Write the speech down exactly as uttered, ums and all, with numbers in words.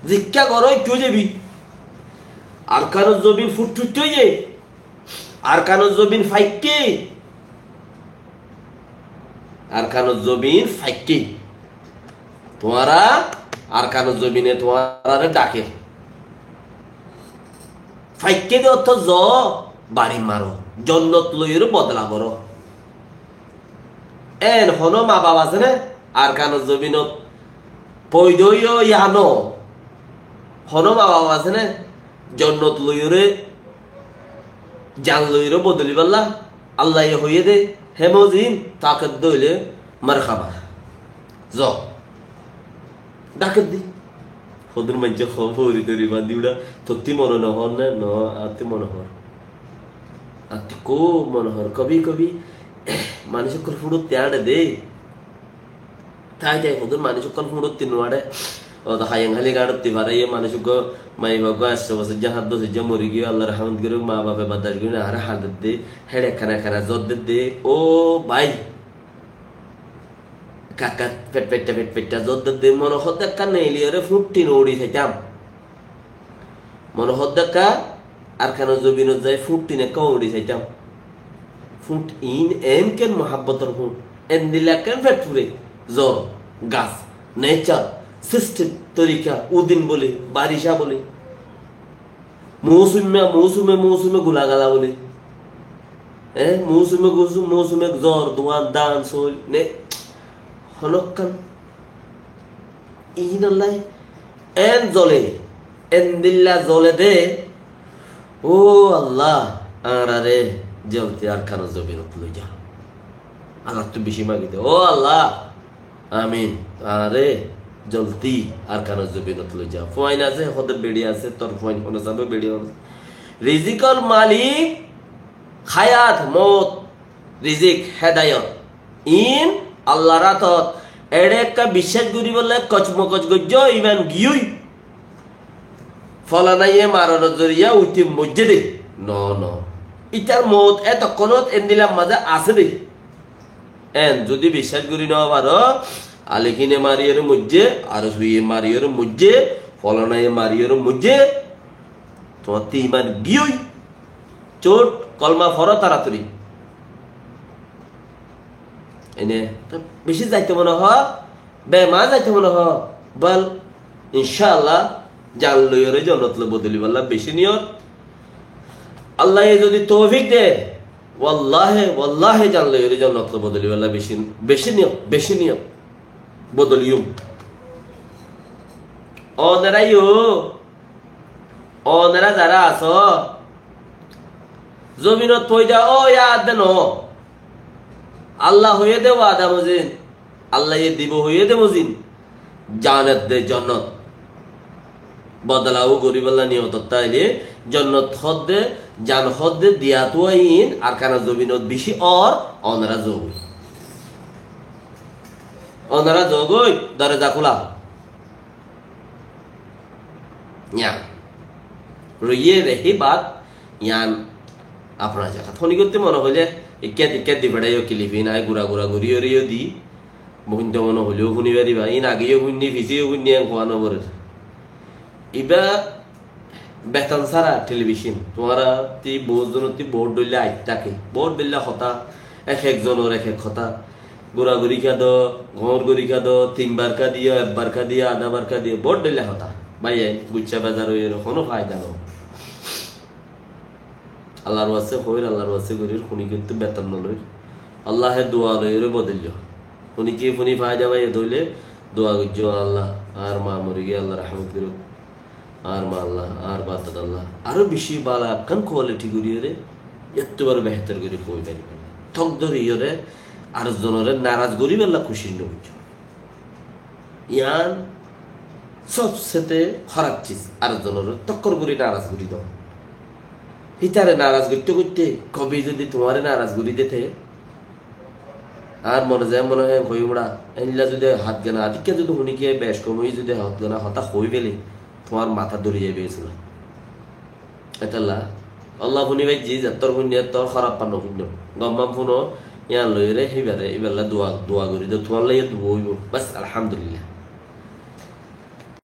Zikká goró, ki ói zaibi? Arkanor zobin futfutte óiye. Arkanor zobin faikké. Arkanor zobin faikké. Tuáñra, Arkanor zobine tuáñrare dhaker. Faikké de otto zo, bari maro. Jonnot loiyore bodla goró. En hono ma baf asé né? Arkanor zobinot foida óiyo yano. Hono ma baf asé né? Jonnot loiyore, jan loiyore bodolibálla. Allaye hoiyé de, hé mozin, taket de óile, marhaba. Zo. Dhaker de. Hodún maincé hoó, fori tori bandi uçá, tottí mone no hoór né, no, attí mone hoór. Attí kúb mone hoór, kobi kobi, manúic ókkol fuñçotti añçe de. Tái tái hodún manúic ókkol fuñçotti no añçe. Ó to Hayang Hali gañçotti faraiyé, manúic ókkol, maiyafuwa ókkol, añctó bosóijja, háñt bosóijja mori giyé, Allar rahmot gorók, ma bafe bardac gorí no, añáre hañder de, héçe ekkán ekkán zor der de, ó bái. Kakká fetfetta fetfetta zor der de, mone hoó de ekká neeliyore fúñttin uçi saitam. Mone hoó de ekká Arkanor zobinot zai fúñttin ekká uçi saitam. Fúñt iín en ken muhábbotor fúñt. Endilla ken fet fure. Zor, gas, nature, system, torika, udin boli, barica boli. Mousume, mousume, mousume gula gala boli. E, mousume gusum, mousume zor, duan, dan, soil, ne, honokkán. Iín Allah, en zole, endilla zole de. Ó Allah, añáre zoldi Arkanor zobinot loi za. Allattú bicí magi de. Ó Allah, amin. Añáre zoldi Arkanor zobinot loi za. Fuain asé, hode beçi asé, tor fuain hone sabe beçi hone. Rizikor malik, hayat, mout, rizik, hedayot. Iín Allar átot. Eçe ekká biccác goríbolla kocmokoc goijjó, iman giyói. Folanaye maronor zoriya uite moijjé de. No, no. Itar mout etokkónot endilla mazé asé de. En zodi biccác gorí no faro, Alikine mariyóre moijjé, Arsuye mariyóre moijjé, folanaye mariyóre moijjé, tuáñttú iman giyói. Cót, kolma foro toratori. Ene, to bicí zaito mone hoó, bema zaito mone hoó, bol, incá Allah, jan loiyóre jonnot loi bodolibálla bicí niyot. Allaye zodi toufik de, wallahi, wallahi, jan loiyóre jonnot loi bodolibálla bicí, bicí niyot, bicí niyot. Bodoliyum. Ónora yó, ónora zara asó, zobinot foida ó yá de no. Allah hoiyé de wada mozin, Allaye dibo hoiyé de mozin, jan edde jonnot. Bodola ó goríbolla niyotot táile, jonnot hodde, jan hodde diya tuwa iín Arkanor zobinot bicí or, ónora zogói. Ónora zogói, doroza kúla. Yián. Roiyé rehi bat, yián afnar zagat. Honi gottí mone hoilé, ikká ikká di feçáiyo kilifin, ai gura gura gorí oriyó di, bohinte mone hoilé ó funi fariba, iín ageyó funní, fiseyó funní, en kuwa no forer. Iba beton sára telibicon, tuáñra tí bout zonottí bout dhoilla aittáke, bout dhoilla hotá, ek ek zonor ek ek hotá. Gura guri kado, goñr guri kado, tin barka diyo, ek barka diyo, adá barka diyo, bout dhoilla hotá. Báiyain, guccá bezar óiyoré honó faida no. Allar waste hoir, Allar waste gorir, honikiyottú beton no loir. Allahe dua loiyore bodollo. Honikiye funi faida faiye de óile dua goijjo, Allah, añár ma mori giyé, Allah rahmot goruk. Añár ma Allah, añár baf dada Allah. Aró beci bala ekkán quality goriyore, ettu baro behetor gori hoi faribo. Tok dóriyore, ar zonore naraz goribolla kucíc no goijjo. Yián sobsete hóraf ciz, ar zonore tokkor gori naraz gori do. Hítare naraz goitte goitte, kobi zodi tuáñre naraz gori dete, ar mone zai mone hoy, hoi umra, endilla zodi hotgana, adikka zodi honikiye bec kom ói zodi hotgana hotá hoi fele, tuáñr matá dóri zaibo esula. Etolla, Allah funi faijji, zettor funne, ettor hóraf fan no funno. Gom man funo, yián loiyore, híbare, íballa dua, dua gori do, tuáñlla ye dua óibo. Bas, alhamdulillah.